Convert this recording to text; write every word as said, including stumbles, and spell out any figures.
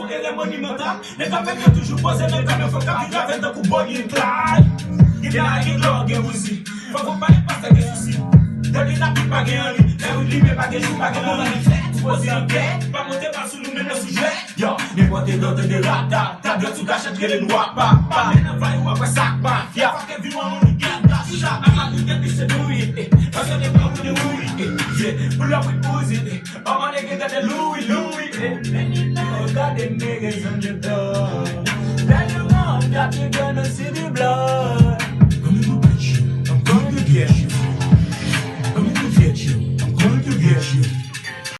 Erè monimantal, nèg ap fè yo toujou poze men kanmenm fòk ap vin avè tankou Bonnie and Clyde. Gen la gen lò, gen Uzi. Fòk ou pa gen pastè gen sousi. Depi lapli pa gen anyen, lè ou limen pa gen jou, pa gen lè ou fè. Poze an kè, pa monte pa sou nou men nou sou jwèt. Yo, nenpòt lè w tande rata, ta dwèt sou kachèt rele nou apa. Pa men nan vay ou ap wè sa k mafya. Fòk e viv an moun ki ap gad sa. Apa nou gen pise nou wi. Paske te pa moun wi. Yeah, pull up with Uzi. Oman nèg gade Louis, Louis. Oh, gade niggas on the door. Tell your mom that you gonna see the blood.